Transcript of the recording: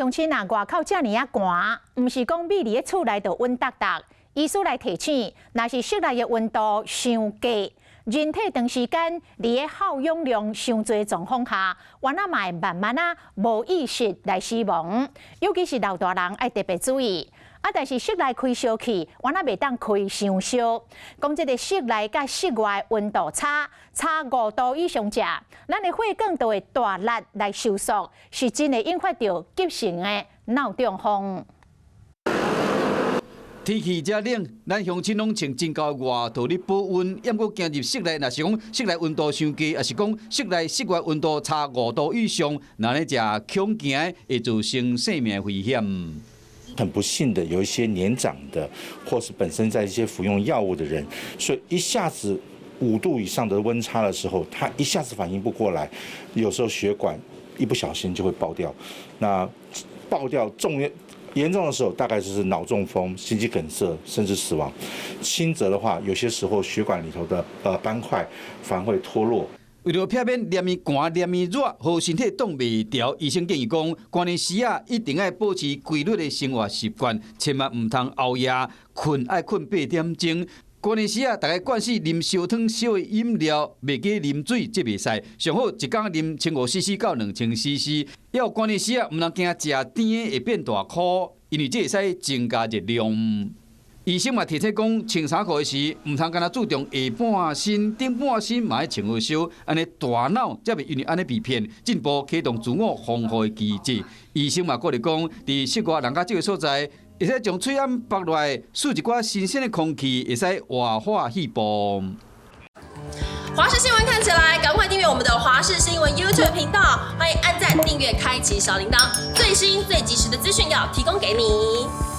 鄉親啊，外口遮爾仔寒，毋是講覕佇咧厝內就溫達達。醫師來提醒，若是室內的溫度傷低，人體長時間佇咧耗氧量傷濟狀況下，原來嘛會慢慢仔無意識來死亡。尤其是老大人愛特別注意。啊，但是室內開燒器，原來袂當開傷燒。講這个室內佮室外溫度差差5度以上者，咱的血管就會大力來收縮，是真會引發著急性的腦中風。天氣遮冷，咱鄉親攏穿真厚外套咧保溫。毋過行入室內，若是講室內溫度傷低，抑是講室內室外溫度差五度以上，若咧食恐驚會造成生命危險。很不幸的，有一些年長的，或是本身在一些服用藥物的人，所以一下子5度以上的溫差的時候，他一下子反應不過來，有時候血管一不小心就會爆掉。那爆掉重嚴重的時候，大概就是腦中風、心肌梗塞，甚至死亡。輕則的話，有些時候血管裡頭的斑塊反而會脫落。為著避免連鞭寒、連鞭熱，予身體擋袂牢，醫生建議講，寒暝時仔一定愛保持規律的生活習慣，千萬毋通熬夜，睏愛睏8點鐘。寒暝時仔，逐家慣勢啉燒湯、燒的飲料，袂記啉水，這袂使。上好一工啉1500 CC 到2000 CC。猶寒暝時仔，毋通驚食甜的會變大箍，因為這會使增加熱量。醫生嘛提醒講，穿衫褲的時，毋通干焦注重下半身，頂半身嘛愛穿好燒，按呢大腦才袂因為按呢被騙，進一步啟動自我防護的機制。醫生嘛鼓勵講，佇室外人較少的所在，會使將喙罨縛落來，吸一寡新鮮的空氣，會使活化細胞。華視新聞看起來，趕快訂閱我們的華視新聞 YouTube 頻道，歡迎按讚、訂閱、開啟小鈴鐺，最新最及時的資訊要提供給你。